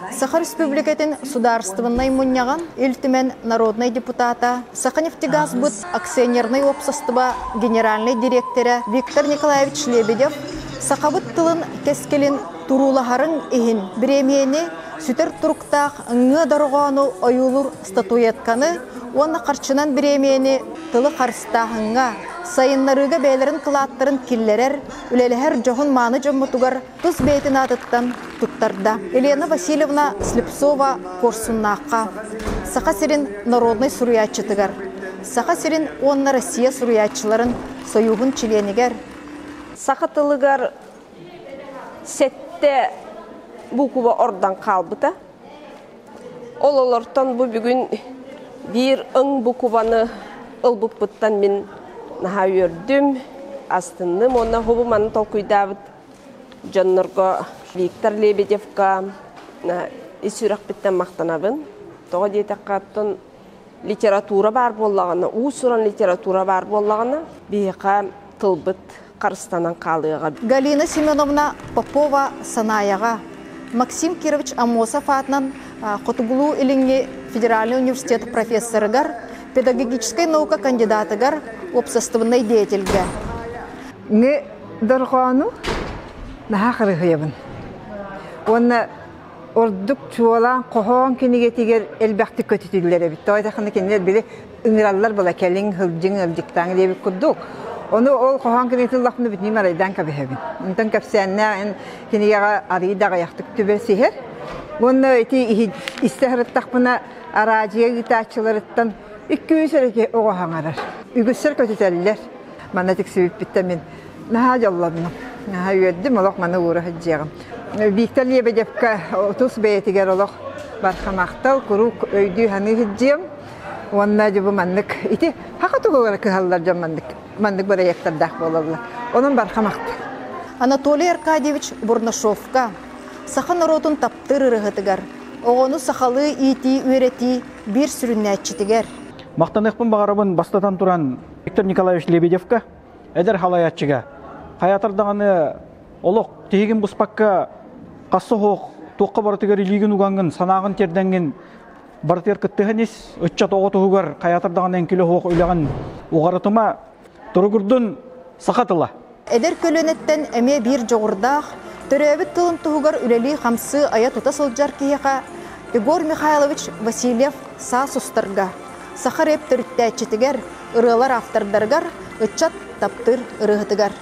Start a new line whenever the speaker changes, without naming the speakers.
Саха Республикатын Судаарыстыбаннай мунньаҕын Ил Түмэн народнай депутата, Саханефтегазбыт акционернай уопсастыба генеральнай дириэктэрэ Виктор Николаевич Лебедев сахабыт тылын кэскилин туруулаһарын иһин бириэмийэни сүтэр туруктаах ыңҥыа дорҕоону ойуулуур статуэтканы уонна харчынан бириэмийэни тылы харыстааһыҥҥа, сайыннарыыга бэйэлэрин кылааттарын киллэрэр, үлэлэһэр дьоһун-мааны дьоммутугар тус бэйэтин аатыттан туттарда. Елена Васильевна Слепцова Куорсуннаахха, Саха сирин народнай суруйааччытыгар, Саха сирин уонна Россия суруйааччыларын сойууһун чилиэнигэр,
Саха тылыгар сэттэ буква ордон хаалбыта. Ол олортон бу бүгүн биир ың букваны ылбыппыттан мин наһаа үөрдүм, астынным уонна хубу маны толкуйдаабыт дьоннорго Виктор Лебедевка ис сүрэхпиттэн махтанабын. Тоҕо диэтэххэ, оттон литература баар буоллаҕына, уус-уран литература баар буоллаҕына, биһиэхэ тылбыт харыстанан хаалыаҕа.
Галина Семеновна Попова Санаяҕа Максим Кирович Аммосов аатынан Хотугулуу-Илиҥҥи федеральнай университет профессорыгар, педагогическай наука кандидатыгар, уопсастыбаннай деятельгэ.
Ҥы дорҕоону наһаа харыһыйабын. Уонна ордук чуолаан хоһоон кинигэтигэр элбэхтик көтүтүллэр эбит. Тоҕо диэтэххинэ кинилэр били ыҥыраллар була кэлиҥ, сылдьыҥ, ыалдьыктааҥ диэбит курдук. Ону ол хоһоон кинигэтин ыллахпына бүтүннүү марайдаан кэбиһэбин. Онтон кэпсээннээх эн кинигэҕэ арыый да аҕыйахтык түбэсиһэр. Уонна ити истэ сырыттахпына араадьыйа ыытааччыларыттан 200 эрэ оҕо хаҥарар. Үгүстэр көтүтэллэр. Манна тиксибиппиттэн мин наһаа дьоллоннум. Наһаа үөрдүм, олох маны уура сылдьыаҕым. Виктор Лебедевка тус бэйэтигэр олох барха махтал, куруук өйдүү-саныы сылдьыам. Уонна дьэ бу маннык ити хаха тугугар кыһаллар дьон маннык маннык бырайыактардаах буолаллар. Онон барха махтал.
Анатолий Аркадьевич Бурнашовка саха норуотун таптыыр ырыһытыгар, оҕону сахалыы иитии-үөрэтии биир сүрүннээччитигэр.
Махтаныахпын баҕарабын бастатан туран Виктор Николаевич Лебедевка, эдэр халайааччыга, хайатар даҕаны олох тиһигин быспакка хасса оһох туохха барытыгар илиигин угаҥҥын, санааҕын тиэрдэҥҥин барытыгар кыттыһан ис, ыччат оҕо туһугар хайатар даҕаны эҥкилэ оһох үлэҕин уҕарытыма, туругурдун саха тыла.
Эдэр көлүөнэттэн эмиэ биир дьоҕурдаах, төрөөбүт тылын туһугар үлэлии-хамсыы айа-тута сылдьар киһиэхэ Егор Михайлович Васильев саас устарга, саха рэп төрүттээччитигэр, ырыалар автордарыгар, ыччат таптыыр ырыаһытыгар.